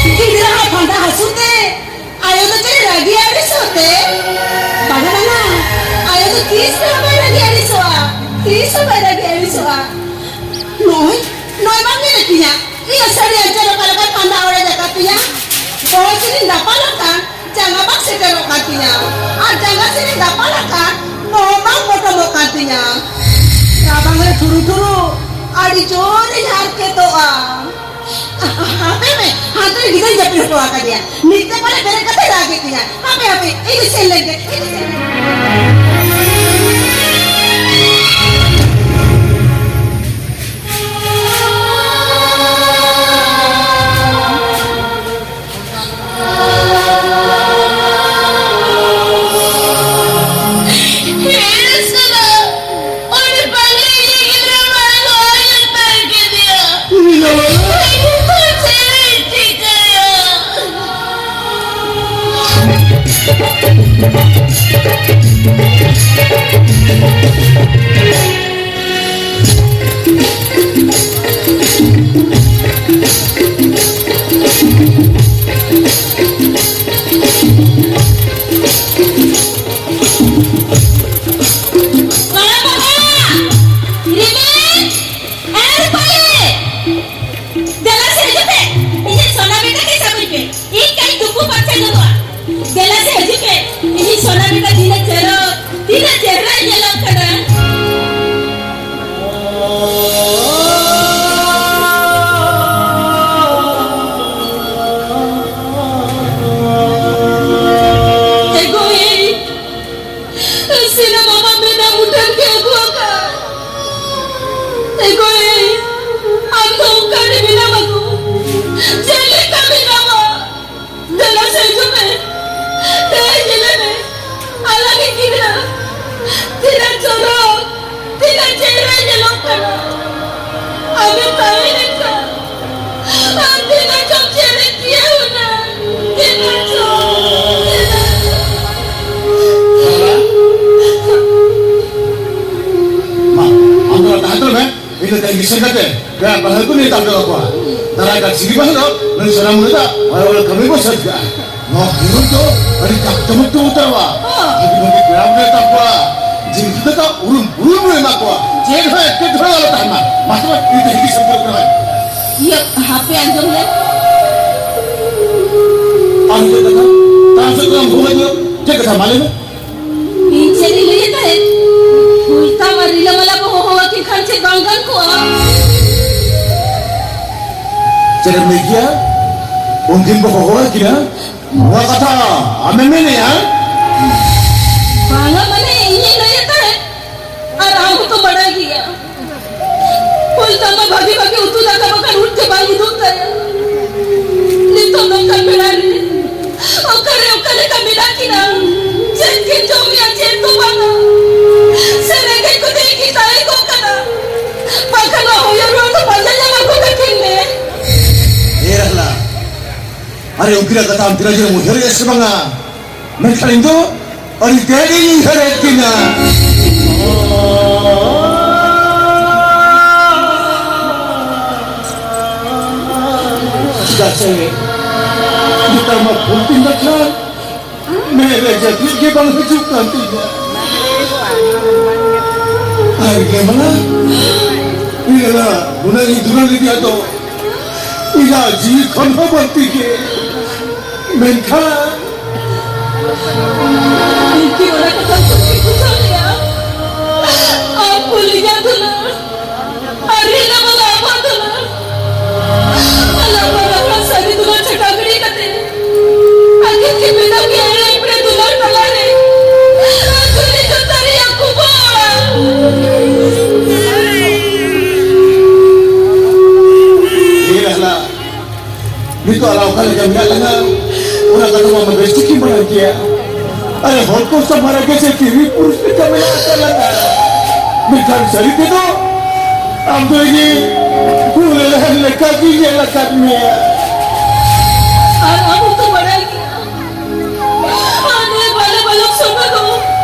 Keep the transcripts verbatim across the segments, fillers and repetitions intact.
ᱜᱤᱫᱽᱨᱟᱹ ᱦᱚᱸ ᱯᱷᱟᱸᱫᱟ ᱦᱟᱹᱥᱩ ᱛᱮ, ᱟᱭᱳ ᱫᱚ ᱪᱮᱫ ᱨᱟᱹᱜᱤ ᱟᱹᱲᱤᱥᱚᱜ ᱛᱮ? ᱵᱟᱝᱟ, ᱵᱟᱝᱟ, ᱟᱭᱳ ᱫᱚ ᱛᱤᱥ ᱨᱮᱦᱚᱸ ᱵᱟᱭ ᱨᱟᱹᱜᱤ ᱟᱹᱲᱤᱥᱚᱜᱼᱟ, ᱛᱤᱥ ᱦᱚᱸ ᱵᱟᱭ ᱨᱟᱹᱜᱤ ᱟᱹᱲᱤᱥᱚᱜᱼᱟ᱾ ᱱᱚᱜᱼᱚᱭ, ᱱᱚᱜᱼᱚᱭ ᱵᱟᱢ ᱧᱮᱞᱮᱫ ᱛᱤᱧᱟ, ᱤᱧᱟᱹᱜ ᱥᱟᱹᱲᱤ ᱟᱧᱪᱟᱨ ᱚᱠᱟ ᱞᱮᱠᱟᱭ ᱯᱷᱟᱸᱫᱟ ᱚᱲᱮᱡ ᱟᱠᱟᱫ ᱛᱤᱧᱟ? ᱵᱚᱦᱚᱜ ᱥᱮᱫᱤᱧ ᱫᱟᱯᱟᱞ ᱟᱠᱟᱱ, ᱡᱟᱸᱜᱟ ᱵᱟᱝ ᱥᱮᱴᱮᱨᱚᱜ ᱠᱟᱱ ᱛᱤᱧᱟ, ᱟᱨ ᱡᱟᱸᱜᱟ ᱥᱮᱫᱤᱧ ᱫᱟᱯᱟᱞ ᱟᱠᱟᱱ, ᱵᱚᱦᱚᱜ ᱵᱟᱝ ᱯᱚᱴᱚᱢᱚᱜ ᱠᱟᱱ ᱛᱤᱧᱟ᱾ ᱨᱟᱵᱟᱝ ᱨᱮ ᱴᱷᱩᱨᱩ ᱴᱷᱩᱨᱩ, ᱟᱹᱰᱤ ᱡᱳᱨᱤᱧ ᱦᱟᱨᱠᱮᱛᱚᱜᱼᱟ᱾ ᱦᱟᱯᱮ ᱢᱮ, ᱦᱟᱱᱛᱮ ᱨᱮ ᱜᱤᱫᱟᱹᱧ ᱡᱟᱹᱯᱤᱫ ᱦᱚᱴᱚ ᱟᱠᱟᱫᱮᱭᱟ᱾ ᱱᱤᱛ ᱛᱮ ᱯᱟᱞᱮ ᱵᱮᱨᱮᱫ ᱠᱟᱛᱮ ᱨᱟᱜᱮᱫ ᱛᱤᱧᱟ᱾ ᱦᱟᱯᱮ, ᱦᱟᱯᱮ, ᱤᱧ ᱥᱮᱱ ᱞᱮᱱ ᱜᱮ, ᱤᱧ ᱥᱮᱱ ᱞᱮᱱ ᱜᱮ᱾ ᱦᱮᱸ, ᱥᱟᱞᱟ, ᱩᱱᱤ ᱯᱟᱹᱜᱽᱞᱤ ᱜᱤᱫᱽᱨᱟᱹ ᱢᱟ ᱜᱚᱡ ᱩᱛᱟᱹᱨ ᱠᱮᱫᱮᱭᱟ᱾ ᱤᱧ ᱦᱚᱸ ᱪᱮᱫ ᱤᱧ ᱪᱤᱠᱟᱹᱭᱟ? ᱠᱚᱲᱟ ᱵᱟᱵᱟ! ᱨᱤᱢᱤᱞ! ᱮ ᱨᱩᱯᱟᱞᱤ! ᱫᱮᱞᱟ ᱥᱮ ᱦᱤᱡᱩᱜ ᱯᱮ, ᱤᱧᱤᱡ ᱥᱚᱱᱟ ᱵᱮᱴᱟ ᱠᱟᱹᱡ ᱥᱟᱵ ᱟᱹᱧ ᱯᱮ, ᱤᱧ ᱠᱟᱹᱡ ᱛᱩᱯᱩ ᱯᱷᱟᱨᱪᱟ ᱜᱚᱫᱚᱜᱼᱟ᱾ ᱫᱮᱞᱟ ᱥᱮ ᱦᱤᱡᱩᱜ ᱯᱮ, ᱤᱧᱤᱡ ᱥᱚᱱᱟ ᱵᱮᱴᱟ ᱛᱤᱱᱟᱹᱜ ᱪᱮᱦᱨᱟ, ᱛᱤᱱᱟᱹᱜ ᱪᱮᱦᱨᱟᱭ ᱧᱮᱞᱚᱜ ᱠᱟᱱᱟ᱾ ᱮ ᱜᱳᱭ, ᱥᱤᱱᱟ ᱢᱟᱢᱟ ᱢᱮᱱᱟ ᱢᱩᱴᱷᱟᱹᱱ ᱜᱮ ᱟᱹᱜᱩ ᱟᱠᱟᱫ᱾ ᱮ ᱜᱳᱭ, ᱟᱢ ᱫᱚ ᱚᱠᱟᱨᱮ ᱢᱮᱱᱟᱢᱟ ᱜᱳ? ᱪᱮᱫ ᱞᱮᱠᱟ ᱢᱮᱱᱟᱢᱟ? ᱫᱮᱞᱟ ᱥᱮ ᱦᱤᱡᱩᱜ ᱢᱮ᱾ ᱫᱮᱞᱟ ᱧᱮᱞᱮ ᱢᱮ᱾ ᱟᱞᱟᱝᱤᱡ ᱜᱤᱫᱽᱨᱟᱹ ᱛᱤᱱᱟᱹᱜ ᱪᱚᱨᱚᱠ, ᱛᱤᱱᱟᱹᱜ ᱪᱮᱦᱨᱟᱭ ᱧᱮᱞᱚᱜ ᱠᱟᱱᱟ᱾ ᱟᱢᱮ ᱛᱟᱦᱮᱸ ᱞᱮᱱᱠᱷᱟᱱ ᱟᱨ ᱛᱤᱱᱟᱹᱜ ᱪᱚᱢ ᱪᱮᱦᱨᱟ ᱠᱮᱭᱟ ᱦᱩᱱᱟᱹᱝ᱾ ᱛᱤᱱᱟᱹᱜ ᱪᱚ, ᱛᱤᱱᱟᱹᱜ ᱪᱚ᱾ ᱢᱟ, ᱟᱢ ᱫᱚ ᱛᱟᱦᱮᱸ ᱦᱟᱛᱟᱲ ᱢᱮ᱾ ᱤᱧ ᱫᱚ ᱛᱮᱦᱮᱧ ᱵᱤᱥᱮᱥ ᱠᱟᱛᱮ ᱯᱮᱲᱟ ᱯᱟᱹᱲᱦᱟᱹ ᱠᱚ ᱱᱮᱣᱛᱟ ᱦᱚᱴᱚ ᱠᱟᱠᱚᱣᱟ᱾ ᱫᱟᱨᱟᱭ ᱠᱟᱱ ᱥᱤᱸᱜᱤ ᱢᱟᱦᱟ ᱦᱤᱞᱳᱜ ᱱᱩᱭ ᱥᱟᱱᱟᱢ ᱢᱚᱬᱮ ᱫᱚ ᱦᱚᱲ ᱦᱚᱲ ᱠᱟᱹᱢᱤ ᱵᱚ ᱥᱟᱹᱛ ᱠᱟᱜᱼᱟ᱾ ᱱᱚᱣᱟ ᱠᱷᱮᱞᱳᱰ ᱫᱚ ᱟᱹᱰᱤ ᱡᱟᱠ ᱡᱚᱢᱚᱠ ᱛᱮ ᱩᱛᱟᱹᱨᱚᱜᱼᱟ᱾ ᱦᱚᱸ᱾ ᱵᱷᱟᱹᱜᱤ ᱵᱷᱟᱹᱜᱤ ᱯᱮᱲᱟ ᱢᱮᱱᱟᱜ ᱛᱟᱠᱚᱣᱟ᱾ ᱡᱤᱞ ᱯᱤᱴᱷᱟᱹ ᱫᱚ ᱩᱨᱩᱢ ᱩᱨᱩᱢ ᱵᱚ ᱮᱢᱟ ᱠᱚᱣᱟ᱾ ᱪᱮᱫ ᱦᱚᱸ ᱮᱴᱠᱮᱴᱚᱬᱮ ᱟᱞᱚ ᱛᱟᱦᱮᱱ ᱢᱟ᱾ ᱢᱟᱥᱴᱟᱨ, ᱤᱧ ᱫᱚ ᱦᱤᱫᱤᱡ ᱥᱟᱹᱛ ᱩᱛᱟᱹᱨᱚᱜ ᱠᱟᱱᱟ᱾ ᱤᱭᱟᱹ, ᱦᱟᱯᱮ ᱟᱸᱡᱚᱢ ᱞᱮ᱾ ᱟᱢ ᱪᱮᱫ ᱠᱟᱛᱷᱟ? ᱛᱟᱢ ᱥᱮᱫ ᱠᱷᱚᱱ ᱦᱚᱦᱚ ᱦᱤᱡᱩᱜᱼᱟ᱾ ᱪᱮᱫ ᱠᱟᱛᱷᱟ? ᱢᱟ ᱞᱟᱹᱭ ᱢᱮ᱾ ᱤᱧ ᱪᱮᱫ ᱤᱧ ᱞᱟᱹᱭᱮᱫ ᱛᱟᱦᱮᱸᱫ? ᱦᱩᱞᱛᱟᱢ ᱟᱨ ᱨᱤᱞᱟᱹᱢᱟᱞᱟ ᱵᱚ ᱦᱚᱦᱚ ᱟᱹᱠᱤᱱ ᱠᱷᱟᱱ ᱪᱮᱫ ᱵᱟᱝ ᱜᱟᱱ ᱠᱚᱜᱼᱟ? ᱪᱮᱫ ᱮᱢ ᱞᱟᱹᱭ ᱠᱮᱭᱟ? ᱩᱱᱠᱤᱱ ᱵᱚ ᱦᱚᱦᱚ ᱟᱹᱠᱤᱱᱟ? ᱱᱚᱣᱟ ᱠᱟᱛᱷᱟ ᱟᱢᱮᱢ ᱢᱮᱱᱮᱜᱼᱟ? ᱵᱟᱝᱟ, ᱢᱟᱱᱮ ᱤᱧᱤᱧ ᱞᱟᱹᱭᱮᱫ ᱛᱟᱦᱮᱸᱫ᱾ ᱟᱨ ᱟᱢ ᱦᱚᱸᱛᱚᱢ ᱵᱟᱲᱟᱭ ᱜᱮᱭᱟ, ᱦᱩᱞᱛᱟᱢ ᱢᱟ ᱵᱷᱟᱜᱮ ᱵᱷᱟᱜᱮ ᱩᱛᱩ ᱫᱟᱠᱟ ᱵᱟᱠᱷᱟᱱ ᱩᱫ ᱜᱮ ᱵᱟᱝ ᱩᱫᱩᱜ ᱛᱟᱭᱟ᱾ ᱱᱤᱛᱚᱜ ᱱᱚᱝᱠᱟᱱ ᱵᱮᱲᱟ ᱨᱮ ᱚᱠᱟᱨᱮ ᱚᱠᱟ ᱞᱮᱠᱟ ᱢᱮᱱᱟᱜ ᱠᱤᱱᱟ? ᱪᱮᱫ ᱠᱤᱱ ᱡᱚᱢᱮᱜᱼᱟ, ᱪᱮᱫ ᱫᱚ ᱵᱟᱝᱟ? ᱥᱮ ᱨᱮᱸᱜᱮᱡ ᱠᱚᱛᱮ ᱠᱤᱱ ᱛᱟᱦᱮᱸ ᱠᱚᱜ ᱠᱟᱱᱟ? ᱵᱟᱠᱷᱟᱱ ᱱᱚᱣᱟ ᱦᱚᱭᱚ ᱨᱩᱣᱟᱹᱲ ᱫᱚ ᱯᱟᱸᱡᱟ ᱧᱟᱢ ᱟᱹᱜᱩ ᱠᱟᱹᱠᱤᱱ ᱢᱮ᱾ ᱮ ᱨᱟᱦᱞᱟ, ᱟᱨᱮ ᱩᱱᱠᱤᱱᱟᱜ ᱠᱟᱛᱷᱟ ᱟᱢ ᱛᱤᱱᱟᱹᱜ ᱡᱳᱨᱮᱢ ᱩᱭᱦᱟᱹᱨᱮᱜᱼᱟ ᱥᱮ ᱵᱟᱝᱟ? ᱢᱮᱱᱠᱷᱟᱱ ᱤᱧ ᱫᱚ ᱟᱹᱰᱤ ᱛᱮᱫ ᱤᱧ ᱩᱭᱦᱟᱹᱨᱮᱫ ᱠᱤᱱᱟ᱾ ᱪᱮᱫᱟᱜ ᱥᱮ ᱱᱮᱛᱟᱨ ᱢᱟ ᱯᱷᱳᱱ ᱛᱤᱧ ᱵᱟᱠᱷᱟᱱ ᱢᱮᱫ ᱨᱮ ᱡᱟᱹᱯᱤᱫ ᱜᱮ ᱵᱟᱝ ᱦᱤᱡᱩᱜ ᱠᱟᱱ ᱛᱤᱧᱟ᱾ ᱟᱨ ᱜᱮ ᱢᱟᱱᱟ, ᱤᱧ ᱫᱚ ᱱᱩᱱᱟᱹᱜ ᱤᱧ ᱫᱩᱞᱟᱹᱲ ᱞᱮᱫᱮᱭᱟ ᱫᱚ, ᱤᱧᱟᱹᱜ ᱡᱤᱣᱤ ᱠᱷᱚᱱ ᱦᱚᱸ ᱵᱟᱹᱲᱛᱤ ᱜᱮ᱾ ᱢᱮᱱᱠᱷᱟᱱ ᱤᱧ ᱠᱤ ᱚᱱᱟ ᱠᱟᱛᱷᱟ ᱠᱚᱧ ᱵᱩᱡᱷᱟᱹᱣ ᱞᱮᱭᱟ? ᱟᱢ ᱠᱩᱞᱤᱧᱟ ᱫᱩᱞᱟᱹᱲ, ᱟᱨ ᱨᱤᱞᱟᱹᱢᱟᱞᱟ ᱟᱢᱟᱜ ᱫᱩᱞᱟᱹᱲ᱾ ᱟᱞᱟᱝ ᱵᱟᱱᱟ ᱦᱚᱲ ᱥᱟᱹᱨᱤ ᱫᱩᱞᱟᱹᱲ ᱪᱷᱟᱰᱟᱣ ᱜᱤᱰᱤ ᱠᱟᱛᱮ, ᱟᱹᱠᱤᱱ ᱠᱤᱱ ᱵᱮᱱᱟᱣ ᱠᱮᱫ ᱮᱲᱮ ᱮᱯᱲᱮ ᱫᱩᱞᱟᱹᱲ ᱛᱟᱞᱟᱨᱮ ᱟᱹᱛᱩ ᱨᱮ ᱡᱚᱛᱚ ᱨᱮᱭᱟᱜ ᱠᱷᱚᱵᱚᱨ᱾ ᱮ ᱨᱟᱦᱞᱟ, ᱱᱤᱛᱚᱜ ᱟᱞᱟᱝ ᱚᱠᱟ ᱞᱮᱠᱟ ᱢᱮᱱᱟᱜ ᱞᱟᱝᱟ, ᱚᱱᱟ ᱠᱟᱛᱷᱟ ᱢᱟ ᱵᱮᱥ ᱴᱷᱤᱠ ᱜᱮᱢ ᱵᱟᱲᱟᱭ ᱜᱮᱭᱟ᱾ ᱟᱨᱮ, ᱦᱚᱲ ᱠᱚ ᱥᱟᱢᱟᱝ ᱨᱮ ᱪᱮᱫ ᱛᱤᱨᱤ ᱯᱩᱨᱩᱥ ᱞᱮᱠᱟ ᱢᱮᱱᱟᱜ ᱟᱠᱟᱫ ᱞᱟᱝᱟ? ᱢᱮᱱᱠᱷᱟᱱ ᱥᱟᱹᱨᱤ ᱛᱮᱫᱚ ᱟᱢ ᱫᱚ ᱤᱧ ᱵᱷᱩᱞ ᱞᱮᱠᱟ ᱜᱤᱧ ᱧᱮᱞ ᱟᱠᱟᱫ ᱢᱮᱭᱟ᱾ ᱟᱨ ᱟᱢ ᱦᱚᱸᱛᱚ ᱵᱟᱲᱟᱭ ᱜᱮᱭᱟ, ᱟᱨ ᱱᱩᱭ ᱵᱟᱞᱮ ᱵᱟᱞᱚᱠ ᱥᱚᱸᱜᱮ ᱫᱚ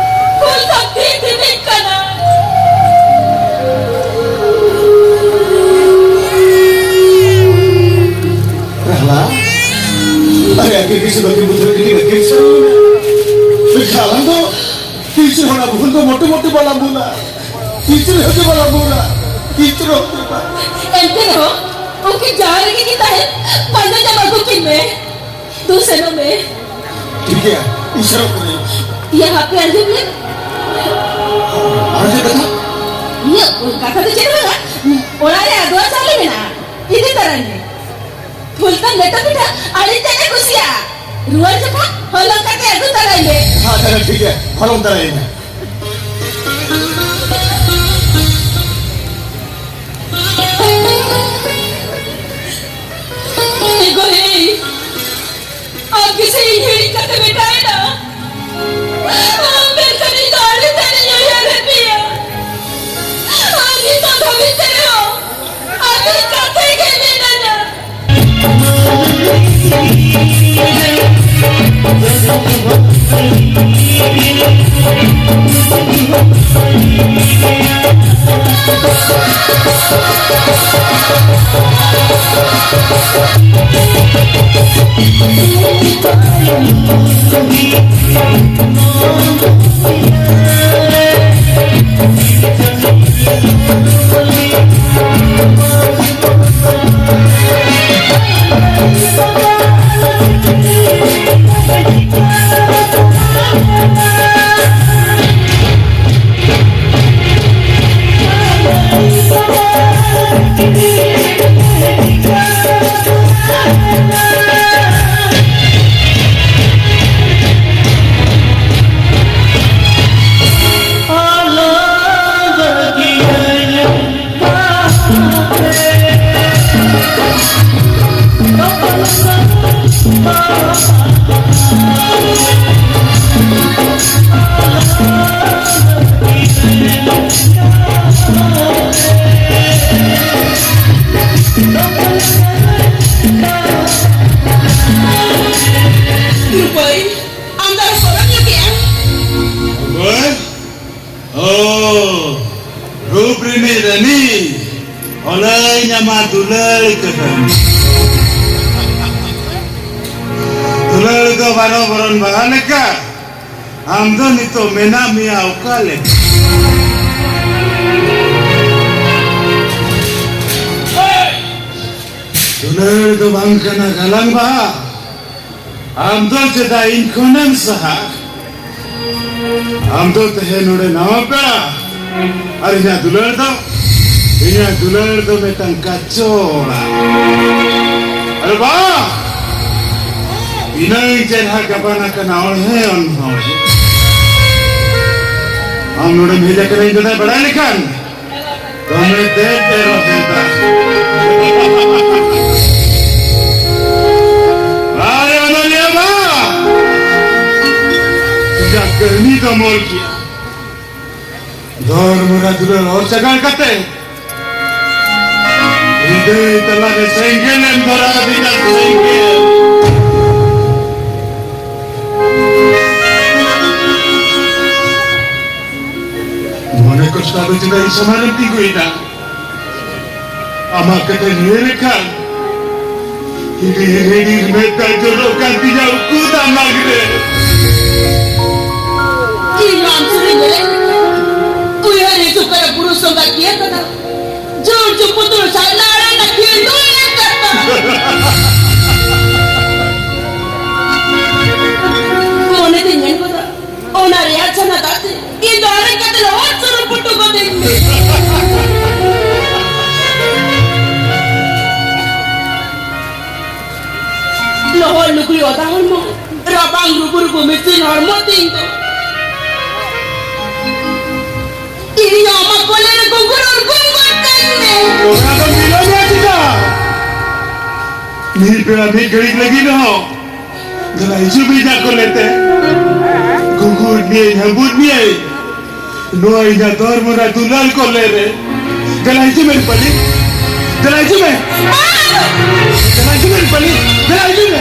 ᱦᱚᱲ ᱥᱟᱶᱛᱮ ᱛᱤᱱᱟᱹᱜ ᱠᱟᱱᱟ᱾ ᱠᱤᱥᱤ ᱵᱟᱹᱠᱤ ᱵᱩᱡᱷᱟᱹᱣ ᱠᱤᱱ ᱵᱟᱹᱠᱤ ᱥᱟᱹᱨᱤ ᱢᱮᱱᱟᱜᱼᱟ᱾ ᱢᱮᱱᱠᱷᱟᱱ ᱟᱞᱟᱝ ᱫᱚ ᱛᱤᱥ ᱨᱮᱦᱚᱸ ᱚᱱᱟ ᱵᱷᱩᱞ ᱫᱚ ᱢᱚᱴᱮ ᱢᱚᱴᱮ ᱵᱟᱞᱟᱝ ᱵᱷᱩᱞᱟ᱾ ᱛᱤᱥ ᱨᱮᱦᱚᱸ ᱜᱮ ᱵᱟᱞᱟᱝ ᱵᱷᱩᱞᱟ᱾ ᱛᱤᱥ ᱨᱮᱦᱚᱸ ᱜᱮ ᱵᱟᱝ᱾ ᱮᱱᱛᱮ ᱨᱮᱦᱚᱸ ᱩᱱᱠᱤᱱ ᱡᱟᱦᱟᱸ ᱨᱮᱜᱮ ᱠᱤᱱ ᱛᱟᱦᱮᱱ, ᱯᱟᱸᱡᱟ ᱧᱟᱢ ᱟᱹᱜᱩ ᱠᱤᱱ ᱢᱮ᱾ ᱫᱩ ᱥᱮᱱᱚᱜ ᱢᱮ᱾ ᱴᱷᱤᱠ ᱜᱮᱭᱟ, ᱤᱧ ᱥᱮᱱᱚᱜ ᱠᱟᱹᱱᱟᱹᱧ᱾ ᱤᱭᱟᱹ, ᱦᱟᱯᱮ, ᱟᱸᱡᱚᱢ ᱞᱮᱢ᱾ ᱟᱨ ᱪᱮᱫ ᱠᱟᱛᱷᱟ? ᱤᱭᱟᱹ, ᱠᱟᱛᱷᱟ ᱫᱚ ᱪᱮᱫ ᱦᱚᱸ ᱵᱟᱝᱟ᱾ ᱚᱲᱟᱜ ᱨᱮ ᱟᱫᱣᱟ ᱪᱟᱣᱞᱮ ᱢᱮᱱᱟᱜᱼᱟ, ᱤᱫᱤ ᱛᱟᱨᱟᱭ ᱢᱮ᱾ ᱯᱷᱩᱞᱠᱟ ᱞᱮᱴᱚ ᱯᱤᱴᱷᱟᱹ ᱟᱹᱰᱤ ᱛᱮᱫ ᱮ ᱠᱩᱥᱤᱭᱟᱜᱼᱟ᱾ ᱨᱩᱣᱟᱹᱲ ᱡᱚᱠᱷᱟ ᱦᱚᱞᱚᱝ ᱠᱟᱛᱮ ᱟᱹᱜᱩ ᱛᱟᱨᱟᱭ ᱢᱮ᱾ ᱦᱮᱸ, ᱦᱮᱸ, ᱴᱷᱤᱠ ᱜᱮᱭᱟ, ᱦᱚᱞᱚᱝ ᱛᱟᱨᱟᱭ ᱢᱮ᱾ ᱮ ᱜᱚᱨᱮ, ᱟᱢ ᱜᱮᱥᱮ ᱤᱧ ᱦᱤᱲᱤᱧ ᱠᱟᱛᱮ ᱢᱮᱴᱟᱣᱮᱱᱟ᱾ ᱟᱢ ᱢᱮᱱᱠᱷᱟᱱ ᱤᱧ ᱫᱚ ᱟᱹᱰᱤ ᱛᱮᱫ ᱤᱧ ᱩᱭᱦᱟᱹᱨᱮᱫ ᱢᱮᱭᱟ᱾ ᱟᱨ ᱱᱤᱛᱚᱜ ᱫᱷᱟᱹᱵᱤᱡ ᱛᱮ ᱨᱮᱦᱚᱸ ᱟᱹᱰᱤ ᱠᱟᱛᱮ ᱜᱮ ᱢᱮᱱᱟᱧᱟ᱾ ᱨᱩᱯᱟᱹᱭ, ᱟᱢ ᱫᱚ ᱟᱨ ᱥᱚᱨᱚᱢ ᱧᱚᱜ ᱜᱮᱭᱟ᱾ ᱚᱠᱚᱭ? ᱚ, ᱨᱩᱯ ᱨᱤᱢᱤᱡ ᱨᱟᱹᱱᱤ, ᱚᱱᱟᱧ ᱟᱢᱟᱜ ᱫᱩᱞᱟᱹᱲ ᱠᱟᱹᱦᱱᱤ᱾ ᱵᱟᱨᱚ ᱵᱚᱨᱚᱱ ᱵᱟᱦᱟ ᱞᱮᱠᱟ ᱟᱢ ᱫᱚ ᱱᱤᱛᱚᱜ ᱢᱮᱱᱟᱜ ᱢᱮᱭᱟ ᱚᱠᱟ ᱞᱮᱠᱟ? ᱫᱩᱞᱟᱹᱲ ᱫᱚ ᱵᱟᱝ ᱠᱟᱱᱟ ᱜᱟᱞᱟᱝ ᱵᱟᱦᱟ, ᱟᱢ ᱫᱚ ᱪᱮᱫᱟᱜ ᱤᱧ ᱠᱷᱚᱱᱮᱢ ᱥᱟᱦᱟ? ᱟᱢ ᱫᱚ ᱛᱟᱦᱮᱸ ᱱᱚᱰᱮ ᱱᱟᱣᱟ ᱯᱮᱲᱟ, ᱟᱨ ᱤᱧᱟᱹᱜ ᱫᱩᱞᱟᱹᱲ ᱫᱚ, ᱤᱧᱟᱹᱜ ᱫᱩᱞᱟᱹᱲ ᱫᱚ ᱢᱤᱫᱴᱟᱝ ᱠᱟᱪᱚ ᱚᱲᱟᱜ᱾ ᱟᱨᱮ ᱵᱟ, ᱤᱱᱟᱹᱝ ᱪᱮᱦᱨᱟ ᱜᱟᱵᱟᱱ ᱟᱠᱟᱱᱟ ᱚᱬᱦᱮ ᱚᱱᱚᱬᱦᱮ᱾ ᱟᱢ ᱱᱚᱰᱮᱢ ᱦᱮᱡ ᱟᱠᱟᱱᱟ ᱤᱧ ᱫᱟᱫᱟᱭ ᱵᱟᱲᱟᱭ ᱞᱮᱠᱷᱟᱱ, ᱫᱚᱢᱮ ᱫᱮᱡ ᱮ ᱨᱚᱦᱮᱫᱟ᱾ ᱟᱨᱮ ᱚᱱᱚᱞᱤᱭᱟᱹ ᱵᱟ, ᱤᱧᱟᱹᱜ ᱠᱟᱹᱦᱱᱤ ᱫᱚ ᱢᱚᱞ ᱜᱮᱭᱟ᱾ ᱫᱷᱚᱨᱢᱚᱨᱟ ᱫᱩᱞᱟᱹᱲ ᱦᱚᱨ ᱪᱟᱜᱟᱲ ᱠᱟᱛᱮ, ᱦᱤᱫᱟᱹᱭ ᱛᱟᱞᱟᱨᱮ ᱥᱮᱸᱜᱮᱞ ᱮᱢ ᱫᱷᱚᱨᱟᱣ ᱟᱹᱫᱤᱧᱟ, ᱥᱮᱸᱜᱮᱞ᱾ ᱢᱚᱱᱮ ᱠᱚᱥᱴᱚ ᱫᱚ ᱪᱮᱫᱟᱜ ᱤᱧ ᱥᱟᱢᱟᱝ ᱨᱮᱢ ᱛᱤᱸᱜᱩᱭᱮᱱᱟ? ᱟᱢᱟᱜ ᱠᱟᱛᱷᱟᱧ ᱩᱭᱦᱟᱹᱨ ᱞᱮᱠᱷᱟᱱ, ᱦᱤᱰᱤᱨ ᱦᱤᱰᱤᱨ ᱢᱮᱫ ᱫᱟᱜ ᱡᱚᱨᱚᱜ ᱠᱟᱱ ᱛᱤᱧᱟ ᱩᱠᱩ ᱫᱟᱜ ᱱᱟᱜᱽ ᱨᱮ᱾ ᱤᱧ ᱟᱢ ᱥᱩᱨ ᱨᱮ ᱧᱮᱞᱮᱫ ᱢᱮᱭᱟ, ᱩᱭᱦᱟᱹᱨ ᱦᱤᱡᱩᱜ ᱠᱟᱱᱟ ᱵᱩᱨᱩ ᱥᱚᱸᱜᱟ ᱠᱤᱭᱟᱹ ᱠᱟᱱᱟ, ᱡᱳᱨ ᱡᱩᱯᱩᱛᱩᱲ ᱥᱟᱨᱱᱟ ᱟᱲᱟᱝ ᱱᱟ ᱠᱤᱭᱟᱹ ᱫᱩᱭ ᱮ ᱠᱟᱱᱟ᱾ ᱢᱚᱱᱮ ᱛᱮᱧ ᱢᱮᱱ ᱜᱚᱫᱟ, ᱚᱱᱟ ᱨᱮᱭᱟᱲ ᱪᱷᱟᱱᱟ ᱫᱟᱜ ᱛᱮ ᱤᱧ ᱫᱚ ᱟᱨᱮᱡ ᱠᱟᱛᱮ ᱞᱚᱦᱚᱫ ᱥᱩᱱᱩᱢ ᱯᱩᱴᱩ ᱜᱚᱫᱮᱧ ᱢᱮ᱾ ᱞᱚᱦᱚᱫ ᱞᱩᱜᱽᱲᱤ ᱚᱫᱟ ᱦᱚᱲᱢᱚ, ᱨᱟᱵᱟᱝ ᱨᱩᱵᱩ ᱨᱩᱵᱩ ᱢᱤᱥᱤᱱ ᱦᱚᱲᱢᱚ ᱛᱤᱧ ᱫᱚ᱾ ᱤᱧ ᱦᱚᱸ ᱟᱢᱟᱜ ᱠᱚᱞᱮ ᱨᱮ ᱜᱩᱸᱜᱩᱨ ᱩᱨᱜᱩᱢ ᱜᱚᱫ ᱠᱟᱹᱧ ᱢᱮ᱾ ᱚᱱᱟ ᱫᱚ ᱢᱤᱞᱟᱹᱣ ᱜᱮᱭᱟ ᱪᱮᱫᱟᱜ? ᱢᱤᱫ ᱵᱮᱲᱟ ᱢᱤᱫ ᱜᱷᱟᱹᱲᱤᱡ ᱞᱟᱹᱜᱤᱫ ᱨᱮᱦᱚᱸ ᱫᱮᱞᱟ ᱦᱤᱡᱩᱜ ᱢᱮ ᱤᱧᱟᱹᱜ ᱠᱚᱞᱮ ᱛᱮ᱾ ᱜᱩᱸᱜᱩᱨ ᱢᱤᱭᱟᱹᱧ, ᱦᱟᱹᱵᱩᱫ ᱢᱤᱭᱟᱹᱧ᱾ ᱱᱚᱣᱟ ᱤᱧᱟᱹᱜ ᱫᱚᱨ ᱢᱚᱨᱟ ᱫᱩᱞᱟᱹᱲ ᱠᱚᱞᱮ ᱨᱮ᱾ ᱫᱮᱞᱟ ᱦᱤᱡᱩᱜ ᱢᱮ ᱨᱩᱯᱟᱞᱤ᱾ ᱫᱮᱞᱟ ᱦᱤᱡᱩᱜ ᱢᱮ᱾ ᱫᱮᱞᱟ ᱦᱤᱡᱩᱜ ᱢᱮ ᱨᱩᱯᱟᱞᱤ᱾ ᱫᱮᱞᱟ ᱦᱤᱡᱩᱜ ᱢᱮ᱾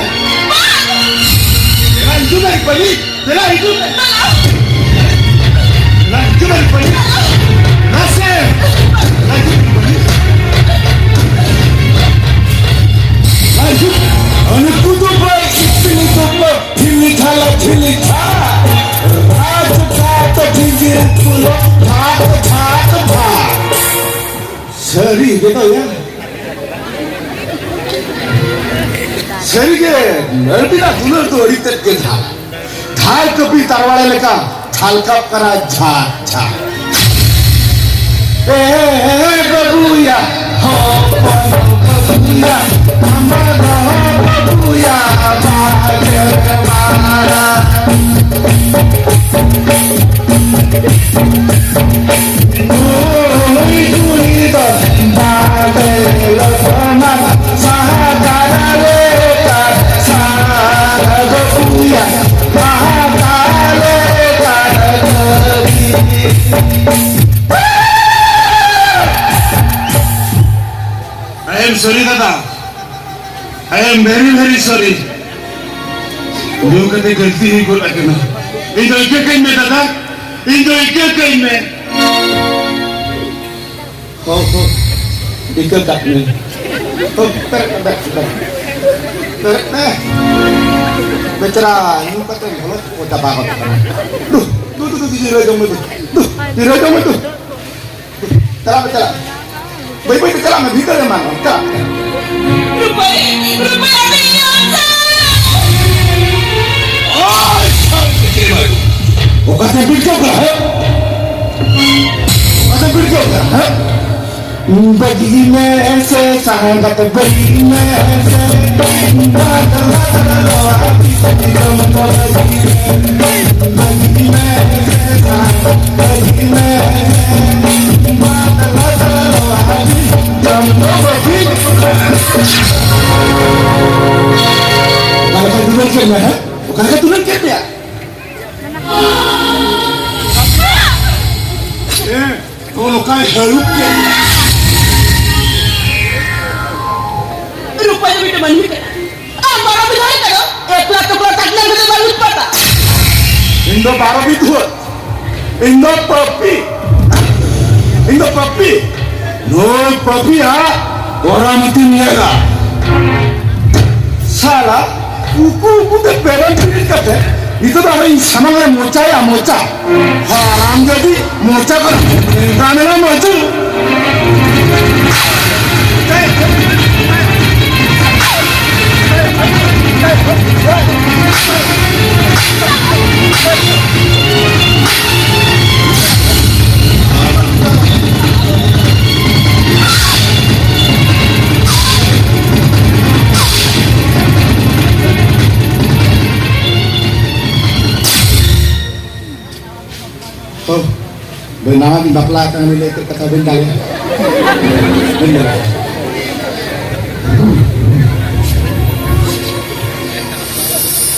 ᱫᱮᱞᱟ ᱦᱤᱡᱩᱜ ᱢᱮ ᱨᱩᱯᱟᱞᱤ᱾ ᱫᱮᱞᱟ ᱦᱤᱡᱩᱜ ᱢᱮ᱾ ᱫᱮᱞᱟ ᱦᱤᱡᱩᱜ ᱢᱮ ᱨᱩᱯᱟᱞᱤ᱾ ᱱᱟᱥᱮ᱾ ᱫᱮᱞᱟ ᱦᱤᱡᱩᱜ ᱢᱮ ᱨᱩᱯᱟᱞᱤ᱾ ᱫᱮᱞᱟ ᱦᱤᱡᱩᱜ ᱢᱮ᱾ ᱩᱱᱠᱩ ᱫᱚ ᱵᱟᱭ ᱤᱥᱤᱱ ᱠᱚᱠᱚ ᱜᱮᱛᱚᱭᱟ᱾ ᱥᱟᱹᱨᱤᱜᱮ, ᱟᱹᱵᱤᱱᱟᱜ ᱫᱩᱞᱟᱹᱲ ᱫᱚ ᱟᱹᱰᱤ ᱛᱮᱫ ᱜᱮ ᱡᱷᱟᱞ᱾ ᱡᱷᱟᱞ ᱠᱟᱹᱯᱤ ᱛᱟᱨᱣᱟᱲᱮ ᱞᱮᱠᱟ ᱡᱷᱟᱞᱠᱟᱣᱜ ᱠᱟᱱᱟ ᱡᱷᱟᱞ ᱡᱷᱟᱞ᱾ ᱮ ᱵᱟᱹᱵᱩᱭᱟ, ᱦᱚᱯᱚᱱ ᱵᱟᱹᱵᱩᱭᱟ, ᱟᱢ ᱫᱚ ᱵᱟᱹᱵᱩᱭᱟ ᱵᱟᱜᱮ ᱢᱟᱨᱟᱝ᱾ I am sorry, ᱫᱟᱫᱟ᱾ I am very, very sorry. ᱧᱩ ᱠᱟᱛᱮ ᱜᱟᱹᱞᱛᱤ ᱦᱩᱭ ᱜᱚᱫ ᱟᱠᱟᱱᱟ᱾ ᱤᱧ ᱫᱚ ᱤᱠᱟᱹ ᱠᱟᱹᱧ ᱢᱮ, ᱫᱟᱫᱟ᱾ ᱤᱧ ᱫᱚ ᱤᱠᱟᱹ ᱠᱟᱹᱧ ᱢᱮ᱾ ᱦᱚᱸ, ᱦᱚᱸ᱾ ᱤᱠᱟᱹ ᱠᱟᱜ ᱢᱮ᱾ ᱦᱚᱸ, ᱵᱮᱨᱮᱫ ᱢᱮ, ᱵᱮᱨᱮᱫ ᱢᱮ, ᱵᱮᱨᱮᱫ ᱢᱮ᱾ ᱵᱮᱪᱟᱨᱟ ᱧᱩ ᱠᱟᱛᱮ ᱵᱷᱚᱞᱚᱠ ᱠᱚ ᱪᱟᱵᱟ ᱜᱚᱫ ᱟᱠᱟᱱᱟ᱾ ᱫᱩ, ᱫᱩ, ᱫᱩ, ᱫᱩ, ᱡᱤᱨᱟᱹᱣ ᱡᱚᱝ ᱢᱮ, ᱫᱩ᱾ ᱫᱩ, ᱡᱤᱨᱟᱹᱣ ᱡᱚᱝ ᱢᱮ, ᱫᱩ᱾ ᱪᱟᱞᱟᱜ ᱢᱮ, ᱪᱟᱞᱟᱜ ᱢᱮ᱾ ᱵᱟᱹᱭ ᱵᱟᱹᱭ ᱛᱮ ᱪᱟᱞᱟᱜ ᱢᱮ, ᱵᱷᱤᱛᱟᱹᱨ ᱮᱢᱟᱱ ᱢᱮ, ᱪᱟᱞᱟᱜ ᱢᱮ᱾ ᱨᱩᱯᱟᱹᱭ, ᱨᱩᱯᱟᱹᱭ, ᱟᱹᱰᱤ ᱤᱭᱟᱹ ᱥᱮ᱾ ᱚᱠᱟᱛᱮ ᱵᱤᱨᱡᱚᱜ ᱠᱟᱱᱟ, ᱦᱮᱸ? ᱚᱠᱟᱛᱮ ᱵᱤᱨᱡᱚᱜ ᱠᱟᱱᱟ, ᱦᱮᱸ? ᱵᱟᱹᱜᱤ ᱢᱮ ᱥᱮ ᱥᱟᱸᱜᱟᱛ ᱵᱟᱹᱜᱤ ᱢᱮ ᱥᱮ᱾ ᱚᱠᱟ ᱞᱮᱠᱟ ᱫᱩᱞᱟᱹᱲ ᱠᱮᱫ ᱢᱮᱭᱟ, ᱦᱮᱸ? ᱚᱠᱟ ᱞᱮᱠᱟ ᱫᱩᱞᱟᱹᱲ ᱠᱮᱫ ᱢᱮᱭᱟ? ᱦᱮᱸ, ᱱᱚᱜᱼᱚ ᱱᱚᱝᱠᱟᱭ ᱦᱟᱹᱨᱩᱵ ᱠᱮᱫ ᱢᱮᱭᱟ᱾ ᱨᱩᱯᱟᱹᱭ ᱫᱚ ᱢᱤᱫᱴᱟᱝ ᱢᱟᱹᱱᱢᱤ ᱠᱟᱱᱟ᱾ ᱟᱢ ᱵᱟᱨᱚ ᱵᱤᱫᱷᱟᱹ ᱠᱟᱱᱟ, ᱮᱠᱞᱟ ᱛᱚᱠᱞᱟ ᱛᱟᱠᱞᱟ ᱠᱟᱛᱮ ᱵᱟᱝ ᱩᱛᱯᱟᱛᱟ᱾ ᱤᱧ ᱫᱚ ᱵᱟᱨᱚ ᱵᱤᱫᱷᱟᱹ᱾ ᱤᱧ ᱫᱚ ᱯᱟᱹᱯᱤ᱾ ᱤᱧ ᱫᱚ ᱯᱟᱹᱯᱤ᱾ ᱱᱩᱭ ᱯᱟᱹᱯᱤᱭᱟᱜ ᱠᱚᱨᱟᱢ ᱛᱤᱧ ᱧᱮᱞᱟ᱾ ᱥᱟᱞᱟ, ᱩᱠᱩ ᱩᱠᱩ ᱛᱮ ᱯᱮᱲᱟᱧ ᱯᱤᱨᱤᱫ ᱠᱟᱛᱮ ᱱᱤᱛᱚᱜ ᱫᱚ ᱟᱨᱚ ᱤᱧ ᱥᱟᱢᱟᱝ ᱨᱮ ᱢᱚᱪᱟᱭᱟ ᱢᱚᱪᱟ᱾ ᱦᱟᱨᱟᱢ ᱡᱟᱹᱫᱤ ᱢᱚᱪᱟ ᱠᱚᱨᱮ ᱠᱟᱢᱮᱨᱟ ᱢᱚᱪᱟ᱾ ᱦᱳᱭ, ᱱᱟᱣᱟ ᱜᱤᱧ ᱵᱟᱯᱞᱟ ᱟᱠᱟᱱᱟ, ᱞᱟᱹᱭ ᱛᱮ ᱠᱟᱛᱷᱟ ᱵᱟᱹᱧ ᱫᱟᱲᱮᱭᱟᱜᱼᱟ᱾ ᱵᱟᱹᱧ ᱫᱟᱲᱮᱭᱟᱜᱼᱟ᱾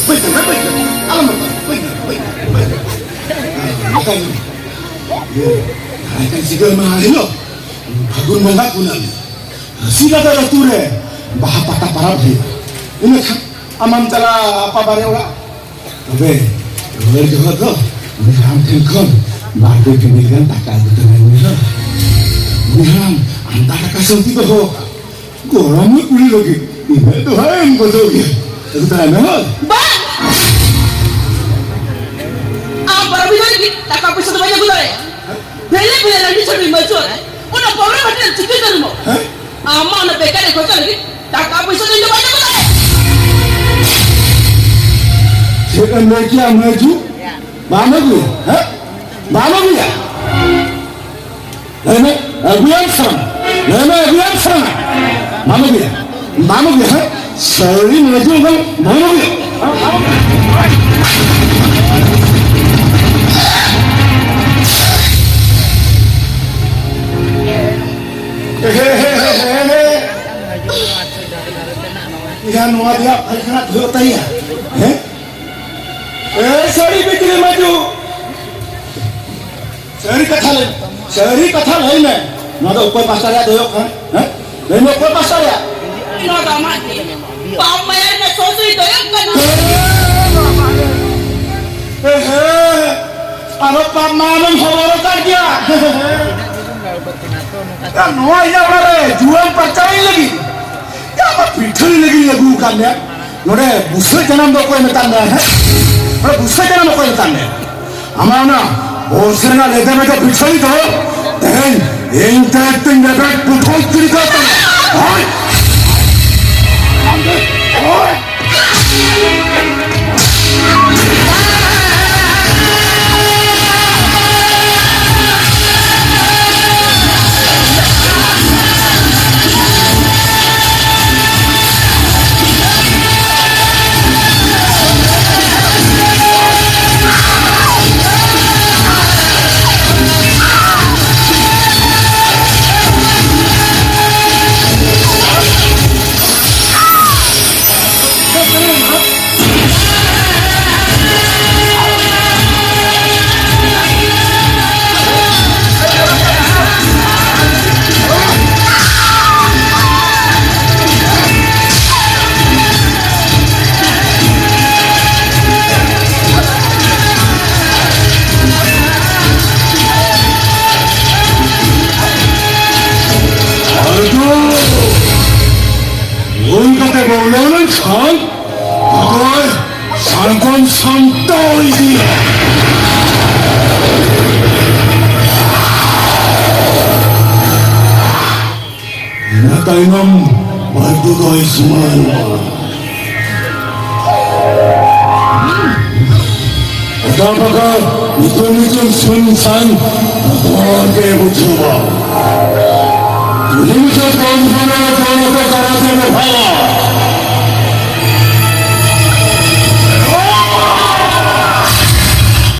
ᱵᱟᱹᱧ ᱫᱟᱲᱮᱭᱟᱜᱼᱟ, ᱵᱟᱹᱧ ᱫᱟᱲᱮᱭᱟᱜᱼᱟ᱾ ᱟᱞᱚᱢ ᱵᱟᱯᱞᱟᱜᱼᱟ, ᱵᱟᱹᱧ ᱫᱟᱲᱮᱭᱟᱜᱼᱟ, ᱵᱟᱹᱧ ᱫᱟᱲᱮᱭᱟᱜᱼᱟ, ᱵᱟᱹᱧ ᱫᱟᱲᱮᱭᱟᱜᱼᱟ᱾ ᱤᱭᱟᱹ, ᱫᱟᱨᱟᱭ ᱠᱟᱱ ᱥᱤᱸᱜᱟᱹ ᱢᱟᱦᱟ ᱦᱤᱞᱳᱜ, ᱯᱷᱟᱹᱜᱩᱱ ᱵᱚᱸᱜᱟ ᱠᱩᱱᱟᱹᱢᱤ, ᱥᱤᱞᱟᱫᱟᱨ ᱟᱹᱛᱩ ᱨᱮ ᱵᱟᱦᱟ ᱯᱟᱛᱟ ᱯᱟᱨᱟᱵᱽ ᱦᱩᱭᱩᱜᱼᱟ᱾ ᱤᱱᱟᱹ ᱠᱷᱟᱱ ᱟᱢᱟᱢ ᱪᱟᱞᱟᱜᱼᱟ ᱟᱯᱟ ᱵᱟᱨᱮ ᱚᱲᱟᱜ᱾ ᱛᱚᱵᱮ ᱨᱩᱣᱟᱹᱲ ᱡᱚᱦᱚᱜ ᱫᱚ ᱩᱱᱤ ᱦᱟᱲᱟᱢ ᱴᱷᱮᱱ ᱠᱷᱚᱱ ᱵᱟᱨ ᱯᱮ ᱵᱤᱱᱤᱰ ᱜᱟᱱ ᱴᱟᱠᱟ ᱟᱹᱜᱩ ᱛᱚᱨᱟᱭ ᱢᱮ ᱦᱳ᱾ ᱩᱱᱤ ᱦᱟᱲᱟᱢ ᱟᱢᱫᱟ ᱴᱟᱠᱟ ᱥᱟᱹᱣᱛᱤ ᱫᱚᱦᱚ ᱟᱠᱟᱫ᱾ ᱜᱚᱲᱚᱢ ᱠᱩᱲᱤ ᱞᱟᱹᱜᱤᱫ ᱤᱱᱟᱹᱜ ᱫᱚ ᱦᱟᱸᱜ ᱮᱢ ᱜᱚᱫᱚᱜ ᱜᱮᱭᱟ᱾ ᱟᱹᱜᱩ ᱛᱚᱨᱟᱭ ᱢᱮ ᱦᱳ᱾ ᱵᱟᱝ! ᱟᱢ ᱯᱟᱨᱚᱢ ᱤᱫᱤ ᱞᱟᱹᱜᱤᱫ ᱴᱟᱠᱟ ᱯᱚᱭᱥᱟ ᱫᱚ ᱵᱟᱹᱧ ᱟᱹᱜᱩ ᱫᱟᱲᱮᱭᱟᱜᱼᱟ᱾ ᱵᱷᱮᱞᱮ ᱵᱷᱮᱞᱮ ᱨᱟᱹᱜᱤ ᱪᱷᱟᱹᱲᱤ ᱢᱟᱹᱪᱩᱜ ᱟᱭ᱾ ᱚᱱᱟ ᱯᱟᱣᱨᱟ ᱵᱷᱟᱴᱤ ᱨᱮ ᱪᱤᱠᱟᱹ ᱡᱟᱹᱨᱩᱢᱚᱜ? ᱦᱮᱸ? ᱟᱢ ᱢᱟ ᱚᱱᱟ ᱵᱮᱠᱟᱨ ᱨᱮ ᱠᱷᱚᱨᱪᱟ ᱞᱟᱹᱜᱤᱫ ᱴᱟᱠᱟ ᱯᱚᱭᱥᱟ ᱫᱚ ᱤᱧ ᱫᱚ ᱵᱟᱹᱧ ᱟᱹᱜᱩ ᱫᱟᱲᱮᱭᱟᱜᱼᱟ᱾ ᱪᱮᱫ ᱮᱢ ᱞᱟᱹᱭ ᱠᱮᱜᱼᱟ, ᱢᱟᱹᱡᱩ? ᱵᱟᱢ ᱟᱹᱜᱩᱭᱟ, ᱦᱮᱸ? ᱵᱟᱢ ᱟᱹᱜᱩᱭᱟ? ᱞᱟᱹᱭ ᱢᱮ, ᱟᱹᱜᱩᱭᱟᱢ ᱥᱮ ᱵᱟᱝ? ᱞᱟᱹᱭ ᱢᱮ, ᱟᱹᱜᱩᱭᱟᱢ ᱥᱮ ᱵᱟᱝ? ᱵᱟᱢ ᱟᱹᱜᱩᱭᱟ? ᱵᱟᱢ ᱟᱹᱜᱩᱭᱟ, ᱦᱮᱸ? ᱥᱟᱹᱨᱤ ᱢᱟᱹᱡᱩ ᱵᱟᱝ, ᱵᱟᱢ ᱟᱹᱜᱩᱭᱟ? ᱦᱮ, ᱦᱮ, ᱦᱮ, ᱦᱮ, ᱦᱮ᱾ ᱭᱟ, ᱱᱚᱣᱟ ᱨᱮᱭᱟᱜ ᱯᱟᱭᱠᱷᱟᱱᱟ ᱫᱷᱩᱣᱟᱹ ᱛᱟᱭᱟ᱾ ᱦᱮᱸ? ᱮ, ᱥᱟᱹᱨᱤ ᱵᱷᱤᱛᱨᱤ ᱢᱟᱹᱡᱩ᱾ ᱥᱟᱹᱨᱤ ᱠᱟᱛᱷᱟ ᱞᱟᱹᱭ ᱢᱮ᱾ ᱥᱟᱹᱨᱤ ᱠᱟᱛᱷᱟ ᱞᱟᱹᱭ ᱢᱮ᱾ ᱱᱚᱣᱟ ᱫᱚ ᱚᱠᱚᱭ ᱯᱟᱥᱴᱟ ᱨᱮᱭᱟᱜ ᱫᱚᱭᱚᱜ ᱠᱟᱱᱟ? ᱦᱮᱸ? ᱞᱟᱹᱭ ᱢᱮ, ᱚᱠᱚᱭ ᱯᱟᱥᱴᱟ ᱨᱮᱭᱟᱜ? ᱱᱚᱣᱟ ᱫᱚ ᱟᱢᱟᱜ ᱜᱮ᱾ ᱯᱟᱯ ᱢᱟᱭᱟ ᱨᱮᱱᱟᱜ ᱥᱚᱥᱩᱭ ᱫᱚᱭᱚᱜ ᱠᱟᱱᱟ᱾ ᱦᱮᱸ, ᱦᱮᱸ᱾ ᱟᱨᱚ ᱯᱟᱯ ᱢᱟᱭᱟ ᱢᱮᱢ ᱦᱚᱵᱚᱨ ᱟᱠᱟᱫ ᱜᱮᱭᱟ᱾ ᱱᱚᱣᱟ ᱤᱧᱟᱹᱜ ᱚᱲᱟᱜ ᱨᱮ ᱡᱩᱣᱟᱹᱱ ᱯᱟᱨᱪᱟᱣᱤᱧ ᱞᱟᱹᱜᱤᱫ᱾ ᱭᱟ, ᱟᱢᱟᱜ ᱯᱤᱴᱷᱟᱹ ᱞᱟᱹᱜᱤᱫ ᱤᱧ ᱟᱹᱜᱩ ᱟᱠᱟᱫ ᱢᱮᱭᱟ᱾ ᱱᱚᱰᱮ ᱵᱩᱥᱟᱹᱜ ᱡᱟᱱᱟᱢ ᱫᱚ ᱚᱠᱚᱭ ᱢᱮᱛᱟᱫ ᱢᱮᱭᱟ, ᱦᱮᱸ? ᱱᱚᱰᱮ ᱵᱩᱥᱟᱹᱜ ᱡᱟᱱᱟᱢ ᱚᱠᱚᱭ ᱢᱮᱛᱟᱫ ᱢᱮᱭᱟ? ᱟᱢᱟᱜ ᱚᱱᱟ ᱵᱚᱨᱥᱟ ᱨᱮᱱᱟᱜ ᱞᱮᱫᱮ ᱢᱮᱫᱮ ᱯᱤᱴᱷᱟᱹ ᱫᱚ ᱛᱮᱦᱮᱧ ᱤᱧ ᱛᱮ ᱛᱤᱧ ᱞᱮᱵᱮᱫ ᱯᱩᱴᱷᱟᱹᱧ ᱠᱤᱨᱤ ᱠᱟᱜ ᱛᱟᱢᱟ᱾ ᱦᱳᱭ! ᱦᱳᱭ! ᱠᱷᱟᱱ ᱟᱫᱚ ᱥᱟᱱᱠᱚᱢ ᱥᱟᱢᱴᱟᱣ ᱤᱫᱤᱭᱟ᱾ ᱤᱱᱟᱹ ᱛᱟᱭᱱᱚᱢ ᱵᱟᱹᱨᱰᱩ ᱫᱚᱭ ᱥᱩᱢᱟᱹᱱᱚᱜᱼᱟ᱾ ᱚᱠᱟ ᱵᱟᱠᱟ ᱧᱩᱛᱩᱢ ᱧᱩᱛᱩᱢ ᱥᱩᱱ ᱥᱟᱱ ᱵᱚᱛᱚᱨ ᱜᱮ ᱵᱩᱡᱷᱟᱹᱣᱟ᱾ ᱠᱩᱞᱦᱤ ᱢᱩᱪᱟᱹᱫ ᱠᱚᱢ ᱠᱷᱚᱱ ᱫᱚ ᱠᱚᱲᱟ ᱠᱚ ᱠᱟᱨᱟ ᱛᱮ ᱵᱮᱵᱷᱟᱨᱟ᱾